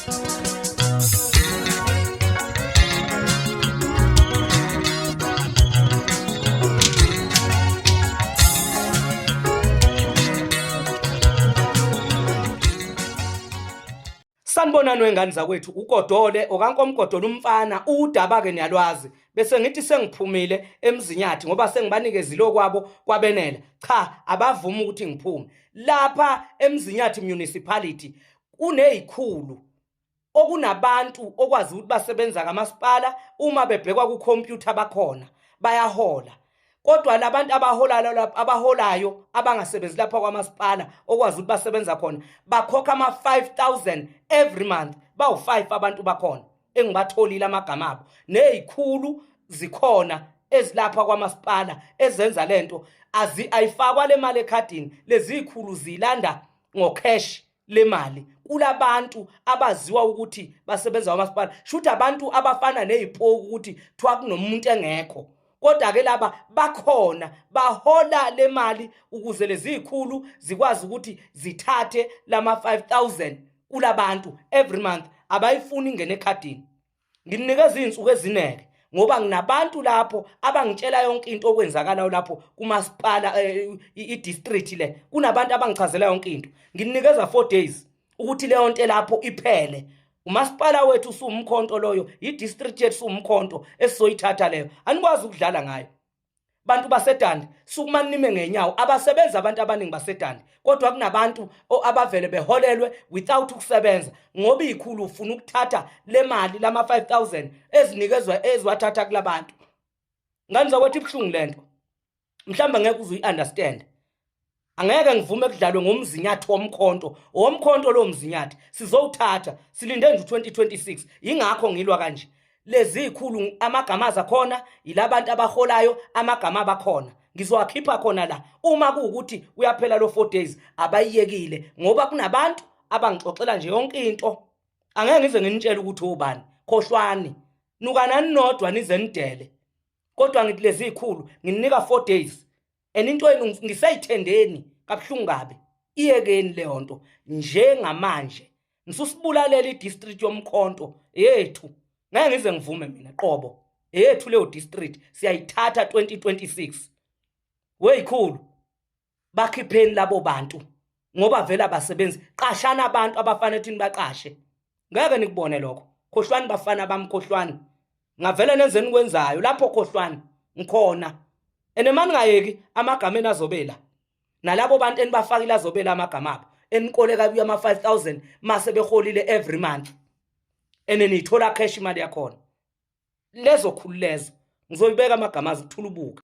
Sanibonani wengane zakwethu uGodole okankomgodole umfana udaba ke niyalwazi bese ngithi sengiphumile emzinyathi ngoba sengibanikezile okwabo kwabenela cha abavuma ukuthi ngiphume lapha emzinyathi municipality kunezikhulu okunabantu okwazi ukuthi basebenza kamasipala uma bebhekwa kukhompyutha bakhona bayahola kodwa labantu abaholayo abaholayo abangasebenzi lapha kwamasipala okwazi ukuthi basebenza khona bakhokha ama-5000 every month bawu-5 abantu bakhona engibatholile amagama abo nezikhulu zikhona ezilapha kwamasipala ezenza lento azi ayifakwa le mali ekhadini lezikhulu zilanda ngocash lemali kulabantu abaziwa ukuthi basebenza kwamasipala shuthi abantu abafana nezipoku ukuthi kuthiwa kunomuntu engekho kodwa ke laba bakhona bahola lemali ukuze lezikhulu zikwazi ukuthi zithathe lama 5000 kulabantu every month abayifuni ingene ekhadini Nginikeza izinsuku ezineke ngoba nginabantu lapho abangitshela yonke into okwenzakalayo lapho kumasipala eh, i-district le kunabantu abangichazela yonke into nginikeza 4 days ukuthi leyo nto lapho iphele umasipala wethu usuwumkhonto loyo i-district yethu usuwumkhonto esizoyithatha leyo anikwazi ukudlala ngayo bantu basedandi sukuma nime ngenyawo abasebenzi abantu abaningi basedandi kodwa kunabantu abavele beholelwe without ukusebenza ngoba ikhulu ufuna ukuthatha le mali lama 5000 ezinikezwa eziwathatha kulabantu ngani zakwethu ibuhlungu lento mhlawumbe ngeke uze uyi-understand angeke ngivume kudlalwe ngomzinyathi womkhonto owomkhonto lowo mzinyathi sizowuthatha silinde nje u-2026 yingakho ngilwa kanje lezi zikhulu amagama azakhona yilabantu abaholayo amagama abakhona ngizowakhipha khona la uma kuwukuthi uyaphela lo 4 days abayiyekile ngoba kunabantu abangixoxela nje yonke into angeke ngize nginitshele ukuthi ubani khohlwani nukanani nodwa nize nidele kodwa ngithi lezi zikhulu nginika 4 days and into yenu ngisayithendeni kabuhlungu kabi iyekeni leyo nto njengamanje nisusibulalela i-district yomkhonto yethu ngeke ngize ngivume mina qobo eyethu leyo district siyayithatha 2026 weyikhulu bakhipheni labo bantu ngoba vele abasebenzi qashana abantu abafanele ukuthi nibaqashe ngeke nikubone lokho khohlwani bafana bami khohlwani ngavele nenzeni kwenzayo lapho khohlwani ngikhona ene maningayeki amagama enazobela nalabo bantu enibafakile azobela amagama abo enikoleka kuyo ama 5000 mase beholile every month ene niyithola cash imali yakhona lezo khulu lezo ngizoyibeka amagama azithula ubuka.